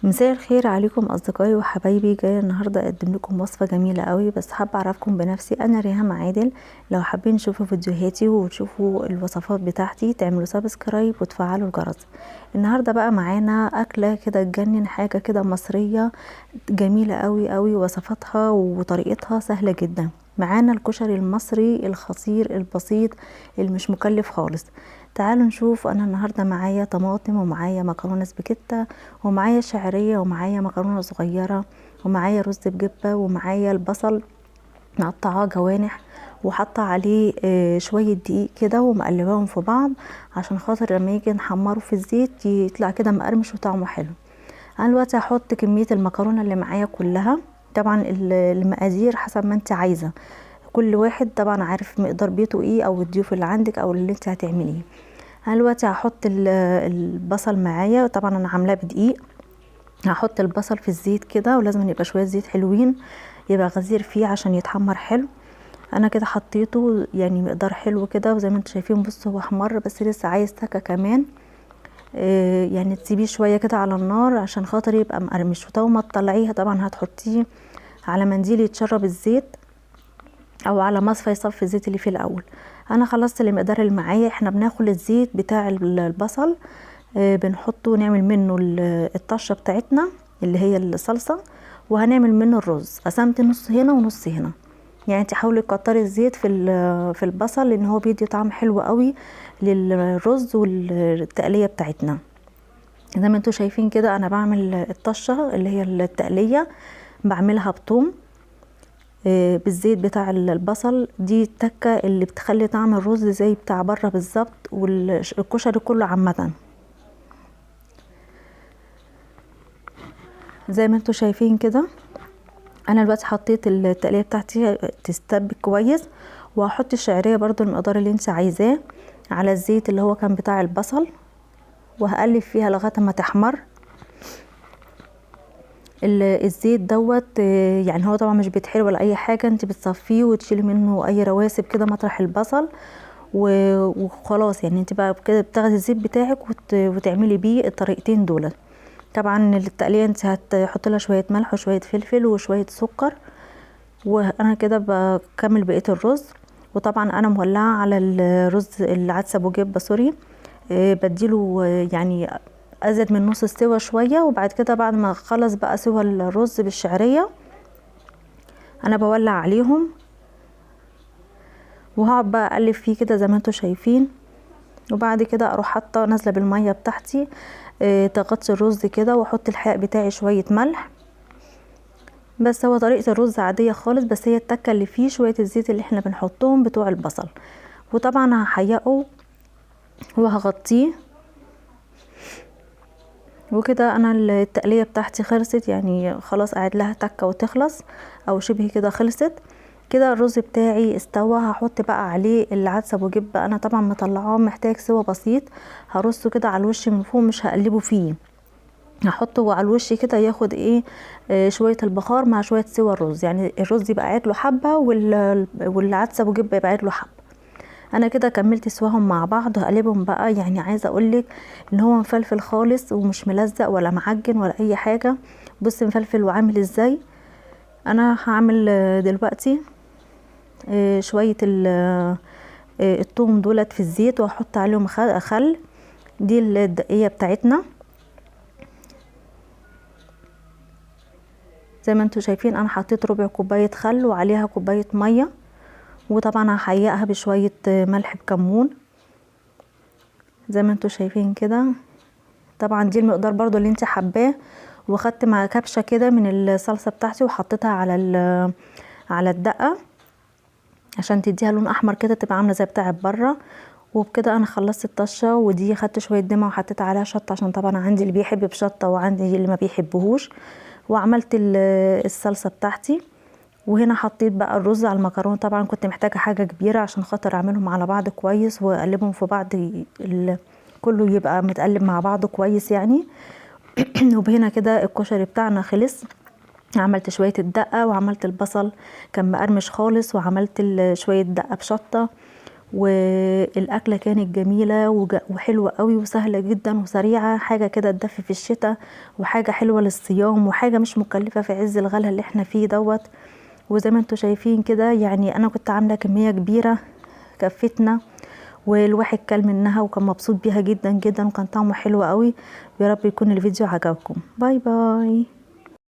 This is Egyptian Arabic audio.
مساء الخير عليكم اصدقائي وحبايبي. جاية النهارده اقدم لكم وصفه جميلة قوي، بس حابة اعرفكم بنفسي. انا ريهام عادل. لو حابين تشوفوا فيديوهاتي وتشوفوا الوصفات بتاعتي تعملوا subscribe وتفعلوا الجرس. النهارده بقى معانا اكله كده تجنن، حاجة كده مصرية جميلة قوي قوي، وصفاتها وطريقتها سهلة جدا. معانا الكشري المصري الخطير البسيط اللي مش مكلف خالص. تعالوا نشوف. انا النهارده معايا طماطم ومعايا مكرونه سباكيتا ومعايا شعرية ومعايا مكرونه صغيرة ومعايا رز بجبه ومعايا البصل مقطعاه جوانح وحاطه عليه شوية دقيق كده ومقلباهم في بعض عشان خاطر لما يجي نحمره في الزيت يطلع كده مقرمش وطعمه حلو. انا دلوقتي هحط كمية المكرونه اللي معايا كلها، طبعا المقادير حسب ما انت عايزه، كل واحد طبعا عارف مقدار بيته ايه او الضيوف اللي عندك او اللي انت هتعمليه. انا دلوقتي هحط البصل معايا، طبعا انا عاملاه بدقيق. هحط البصل في الزيت كده، ولازم يبقى شوية زيت حلوين يبقى غزير فيه عشان يتحمر حلو. انا كده حطيته يعني مقدار حلو كده، وزي ما انتم شايفين بصوا هو احمر بس لسه عايز تكه كمان، يعني تسيبيه شوية كده على النار عشان خاطر يبقى مقرمش. وطول ما تطلعيها طبعا هتحطيه على منديل يتشرب الزيت او على مصفى يصفي الزيت اللي فيه الاول. انا خلصت المقدار اللي معايا. احنا بناخد الزيت بتاع البصل بنحطه نعمل منه الطشه بتاعتنا اللي هي الصلصه، وهنعمل منه الرز. قسمت نص هنا ونص هنا، يعني انت حاولي تكتري الزيت في البصل لان هو بيدي طعم حلو قوي للرز والتقليه بتاعتنا. زي ما انتم شايفين كده انا بعمل الطشه اللي هي التقليه، بعملها بثوم بالزيت بتاع البصل. دي التكه اللي بتخلي طعم الرز زي بتاع بره بالظبط، والكشري كله عامة. زي ما انتم شايفين كده انا دلوقتي حطيت التقليه بتاعتي تستبك كويس، وهحط الشعرية برضو المقدار اللي انت عايزاه على الزيت اللي هو كان بتاع البصل، وهقلب فيها لغاية ما تحمر. الزيت دوت يعني هو طبعا مش بيتحرق ولا اي حاجة، انت بتصفية وتشيلي منه اي رواسب كده مطرح البصل وخلاص. يعني انت بقى كده بتاخدي الزيت بتاعك وتعملي بيه الطريقتين دول. طبعا التقليه انت هتحطي لها شوية ملح وشوية فلفل وشوية سكر، وانا كده بكمل بقية الرز. وطبعا انا مولعه على الرز العدس ابو جبه sorry، بديله يعني ازيد من نص السوا شوية، وبعد كده بعد ما خلص بقى سوى الرز بالشعريه انا بولع عليهم، وهقعد بقى اقلب فيه كده زي ما انتم شايفين. وبعد كده اروح حاطه نازله بالمية بتاعتي تغطي الرز كده، واحط الحق بتاعي شوية ملح. بس هو طريقه الرز عادية خالص، بس هي التكه اللي فيه شوية الزيت اللي احنا بنحطهم بتوع البصل. وطبعا هحيقه وهغطيه وكده. انا التقليه بتاعتي خلصت، يعني خلاص قاعد لها تكه وتخلص او شبه كده خلصت كده. الرز بتاعي استوى. هحط بقى عليه العدس ابو جبه، انا طبعا مطلعاه محتاج سوا بسيط، هرصه كده على الوش من فوق مش هقلبه فيه، هحطه على الوش كده ياخد ايه شوية البخار مع شوية سوا الرز، يعني الرز يبقى قاعد له حبه والعدس ابو جبه يبقى قاعد له حبه. انا كده كملت سواهم مع بعض وهقلبهم بقى. يعني عايزه اقولك ان هو مفلفل خالص ومش ملزق ولا معجن ولا اي حاجة. بص مفلفل وعامل ازاي. انا هعمل دلوقتي شوية الثوم دولت في الزيت، وهحط عليهم خل. دي الدقيه بتاعتنا زي ما انتم شايفين. انا حطيت ربع كوباية خل وعليها كوباية مية، وطبعا هحيقها بشوية ملح بكمون زي ما انتم شايفين كده. طبعا دي المقدار برضو اللي انت حباه. وخدت مع كبشة كده من الصلصه بتاعتي وحطيتها على الدقة عشان تديها لون احمر كده، تبقى عامله زي بتاعه بره. وبكده انا خلصت الطشه. ودي خدت شوية دمعه وحطيت عليها شطه عشان طبعا عندي اللي بيحب بشطه وعندي اللي ما بيحبهوش. وعملت الصلصه بتاعتي. وهنا حطيت بقى الرز على المكرونه. طبعا كنت محتاجه حاجة كبيرة عشان خاطر اعملهم على بعض كويس واقلبهم في بعض، كله يبقى متقلب مع بعضه كويس يعني. وبهنا كده الكشري بتاعنا خلص. عملت شوية الدقة وعملت البصل كان مقرمش خالص، وعملت شوية دقه بشطه، والاكله كانت جميلة وحلوه قوي وسهلة جدا وسريعة، حاجة كده تدفي في الشتاء، وحاجه حلوة للصيام، وحاجه مش مكلفة في عز الغلا اللي احنا فيه دوت. وزي ما انتوا شايفين كده يعني انا كنت عامله كمية كبيرة كفتنا، والواحد كل منها وكان مبسوط بيها جدا جدا، وكان طعمه حلو قوي. يا رب يكون الفيديو عجبكم. bye bye.